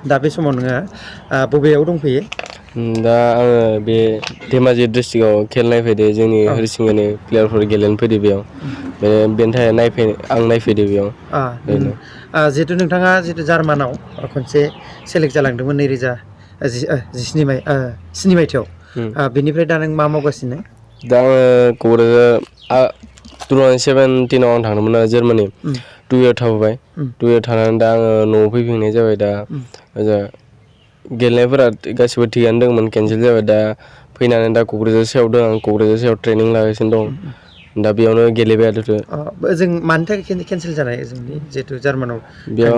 दा बे समाव नोङो बबेयाव दंफैयो? दा आङो बे धेमाजि डिस्ट्रिक्टआव खेल नायफैदो जोंनि हरिसिंगानि प्लेयारफोर गेलेनो फैदो बेयाव बेनि थाखाय आं नायफैदो बेयाव ओरैनो जिहेतु नोंथाङा जितु जार्मानाव खनसे सेलेक्ट जालांदोंमोन 2017 मायथाइयाव बेनिफ्राय दा नों मा मावगासिनो? दा आङो क'क्राझार 2017आव आं थांदोंमोन आरो जार्मानि 2 इयार थाबोबाय 2 इयार थानानै दा आङो न'आव फैफिननाय जाबाय दा गेलेनायफोरा गासिबो थिगानो दंमोन केनसेल जाबाय दा फैनानै दा क'क्राझार सायाव दं आं क'क्राझार सायाव ट्रेनिं लागासिनो दं दा बेयावनो गेलेबाय आरो जों मानि थाखाय केनसेल जानाय जोंनि जिहेतु जार्मानाव बेयाव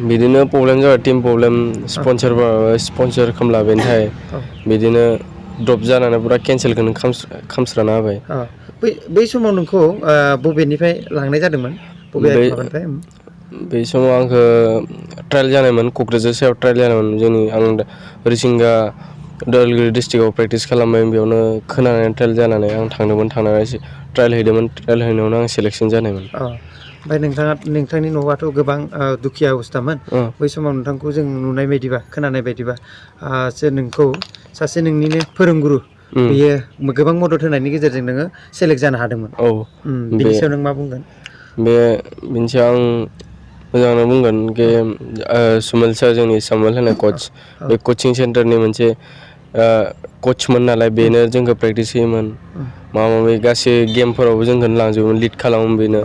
बिदिनो प्रब्लेम जाबाय टिम प्रब्लेम स्पन्सर खालामला बेनि थाखाय बिदिनो द्रप जानानै पुरा केन्सेलखौनो खालामस्राना होबाय बै समाव नोंखौ बबेनिफ्राय लांनाय जादोंमोन बबे माबानिफ्राय? बै समाव आंखौ ट्रायल जानायमोन क'क्राझार सायाव ट्रायल जानायमोन आं हरिसिंगा उदालगुरि डिस्ट्रिक्टआव प्रेक्टिस खालामबाय बेयावनो खोनानानै ट्रायल जानानै आं थांनानै ट्रायल हैदोंमोन ट्रायल हैनायावनो आं सेलेक्सन जानायमोन। ओमफ्राय नोंथांनि न'आथ' गोबां दुखिया अबस्थामोन बै समाव नोंथांखौ जों नुनाय बायदिबा खोनानाय बायदिबा नोंखौ सासे नोंनिनो फोरोंगुरु बेयो गोबां मदद होनायनि गेजेरजों नोङो सेलेक्ट जानो हादोंमोन। बेनि सायाव नों मा बुंगोन? बेनि सायाव आं मोजाङानो बुंगोन कि सुमोल सार जोंनि सामुल होनाय कच बे कचिं सेन्टारनि मोनसे कचमोन नालाय बेनो जोंखौ प्रेक्टिस होयोमोन माबा माबि गासै गेमफोरावबो जोंखौनो लांजोबोमोन लिड खालामोमोन बेनो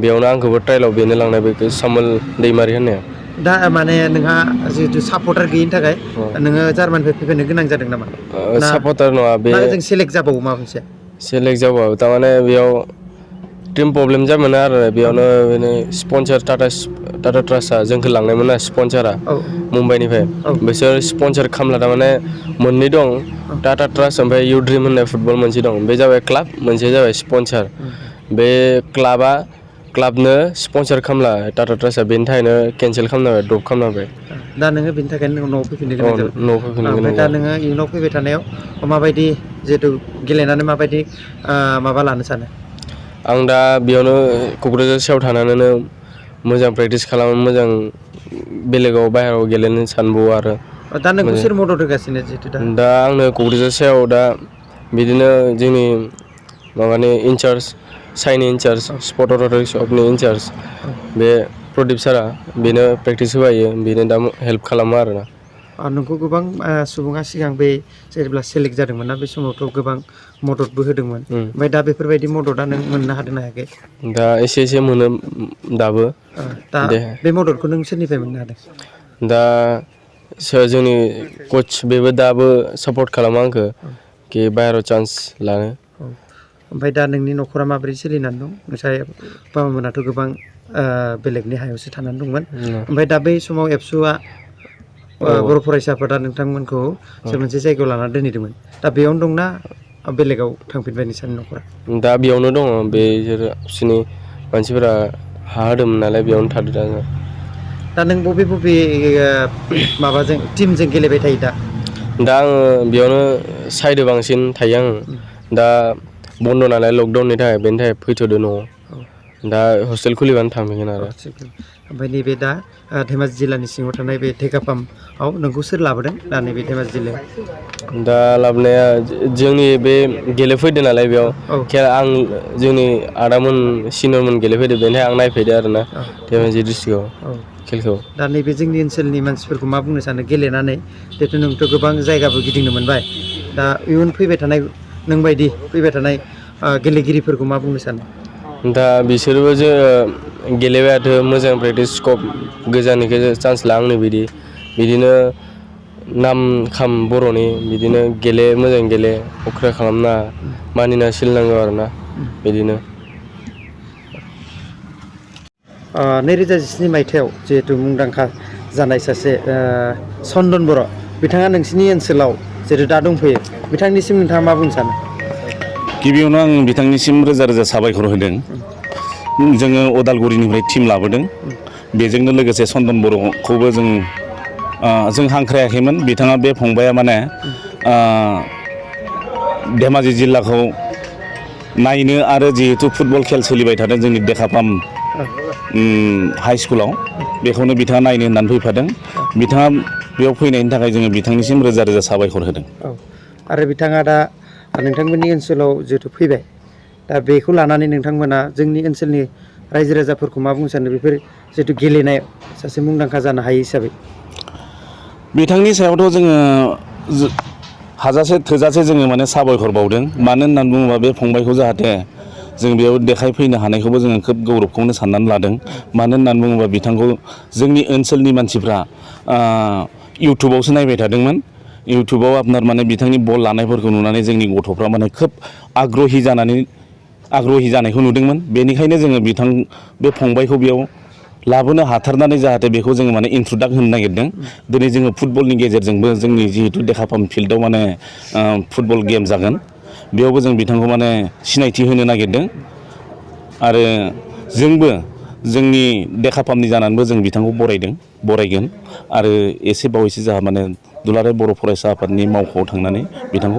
बेयावनो आंखौबो ट्रायलाव बेनो लांनाय बे सामुल दैमारि होननाया। दा माने नोंहा जिहेतु सापर्टार गैयिनि थाखाय नोङो जार्मानिफ्राय फैफिननो गोनां जादों नामा? सापर्टार नङा बे ना जों सेलेक्ट जाबावो माबा मोनसे? सेलेक्ट जाबाबो थारमाने बेयाव टिम प्रब्लेम जामोन आरो बेयावनो स्पन्सार टाटा ट्रास्टआ जोंखौ लांनायमोन आरो स्पन्सारा मुम्बाइनिफ्राय बिसोर स्पन्सार खालामला थारमाने मोननै दं टाटा ट्रास्ट ओमफ्राय इउ ड्रिम होननाय फुटबल मोनसे दं बे जाबाय क्लाब मोनसे जाबाय स्पन्सार बे क्लाबनो स्पन्सार खालामला टाटा ट्रास्टआ बेनि थाखायनो केन्सेल खालामना होबाय द्रप खालामना होबाय। दा नोङो बेनि थाखायनो न'आव फैफिननो गोनां जाबाय न'आव फैफिननो ओमफ्राय गोनां दा जाबाय नोङो इयुनाव फैबाय थानायाव माबायदि जिहेतु गेलेनानै माबायदि माबा लानो सानो? आं दा बेयावनो क'क्राझार सायाव थानानैनो मोजां प्रेक्टिस खालामो मोजां बेलेगाव बाहेरायाव गेलेनो सानबावो आरो दा नोंखौ सोर मदद होगासिनो जिहेतु दा आंनो क'क्राझार सायाव दा बिदिनो जोंनि माबानि इनचार्ज साइनि इनचार्ज स्पर्ट अथ'रिटिनि इनचार्ज बे प्रदिप सारा बेनो प्रेक्टिस होबायो बेनो दा हेल्प खालामो आरोना। नोंखौ गोबां सुबुङा सिगां बे जेब्ला सेलेक्ट जादोंमोन ना बे समावथ' गोबां मददबो होदोंमोन ओमफ्राय दा बेफोरबायदि मददआ नों मोननो हादोंना हायाखै? दा एसे एसे मोनो दाबो। दा बे मददखौ नों सोरनिफ्राय मोननो हादों? दा जोंनि कच बेबो दाबो सापर्ट खालामो आंखौ कि बाहेरायाव चान्स लानो। ओमफ्राय दा नोंनि न'खरा माबोरै सोलिनानै दं? नोंसा बाबामोनाथ' गोबां बेलेगनि हायावसो थानानै दंमोन ओमफ्राय दा बै समाव एबसुआ बर' फरायसाफोरा नोंथांमोनखौ मोनसे जायगायाव लानानै दोनहैदोंमोन दा बेयावनो दंना बेलेगाव थांफिनबाय नोंसानि न'खरा? दा बेयावनो दङ बिसोर बिसोरनि मानसिफोरा हा होदोंमोन नालाय बेयावनो थादों दा। दा नों बबे माबाजों टिमजों गेलेबाय थायो दा? दा आङो बेयावनो साइडो बांसिन थायो आङो दा बन्द' नालाय लकडाउननि थाखाय बेनि थाखाय फैथ'दो न'आव दा हस्टेल खुलिबानो थांफिनगोन आरो। ओमफ्राय नैबे दा धेमाजि जिल्लानि सिङाव थानाय बे थेकापाम्पआव नोंखौ सोर लाबोदों दा नैबे धेमाजि जिल्लायाव? दा लाबोनाया जोंनि बे गेलेफैदो नालाय बेयाव आं जोंनि आदामोन सिनियरमोन गेलेफैदो बेनि थाखाय आं नायफैदो आरोना धेमाजि डिस्ट्रिक्टआव खेलखौ। दा नैबे जोंनि ओनसोलनि मानसिफोरखौ मा बुंनो सानो गेलेनानै जिहेथु नोंथ' गोबां जायगाबो गिदिंनो मोनबाय दा इयुन फैबाय थानाय नोंबायदि फैबाय थानाय गेलेगिरिफोरखौ मा बुंनो सानो? दा बिसोरबो गेलेबाय मोजां प्रेक्टिस स्कप गोजाननिखौ चान्स ला आंनो बिदिनो नाम खाम बर'नि बिदिनो मोजां गेले अख्रा खालामनाङा मानिना सोलिनांगौ आरोना बिदिनो। 2017 मायथाइयाव जिहेतु मुंदांखा जानाय सासे चन्दन बर' बिथाङा नोंसिनि ओनसोलाव जिहेतु दा दंफैयो बिथांनिसिम नोंथाङा मा बुंनो सानो? गिबियावनो आं बिथांनिसिम रोजा रोजा साबायखर होदों। जोङो उदालगुरिनिफ्राय टिम लाबोदों बेजोंनो लोगोसे चन्दन बर'खौबो जों हांख्रायाखैमोन बिथाङा बे फंबाया माने धेमाजि जिल्लाखौ नायनो आरो जिहेतु फुटबल खेल सोलिबाय थादों जोंनि हाइ स्कुलाव बेखौनो बिथाङा नायनो होननानै फैफादों बिथाङा बेयाव फैनायनि थाखाय जोङो बिथांनिसिम रोजा रोजा साबायखर होदों। औ आरो बिथाङा दा नोंथांमोननि ओनसोलाव जिहेथु फैबाय दा बेखौ लानानै नोंथांमोना जोंनि ओनसोलनि रायजो राजाफोरखौ मा बुंनो सानो बेफोर जिहेतु गेलेनाय सासे मुंदांखा जानो हायो हिसाबै? बिथांनि सायावथ' जोङो हाजासे थोजासे जोङो माने साबायखर बावदों मानो होननानै बुङोबा बे फंबायखौ जाहाथे जों बेयाव देखायफैनो हानायखौबो जोङो खोब गौरबखौनो साननानै लादों मानो होननानै बुङोबा बिथांखौ जोंनि ओनसोलनि मानसिफ्रा इउटुबावसो नायबाय थादोंमोन इउटुबाव आपनार माने बिथांनि बल लानायफोरखौ नुनानै जोंनि गथ'फ्रा माने खोब आग्रहि जानायखौ नुदोंमोन बेनिखायनो जोङो बे फंबायखौ बेयाव लाबोनो हाथारनानै जाहाथे बेखौ जोङो माने इन्ट्रडाक्ट होनो नागिरदों दिनै जोङो फुटबलनि गेजेरजोंबो जोंनि जिहेतु देखापाम फिल्डआव माने फुटबल गेम जागोन बेयावबो जों बिथांखौ माने सिनायथि होनो नागिरदों आरो जोंबो जोंनि देखापामनि जानानैबो जों बिथांखौ बरायगोन आरो एसे बावैसो जोंहा माने दुलाराय बर' फरायसा आफादनि मावख'आव थांनानै बिथांखौ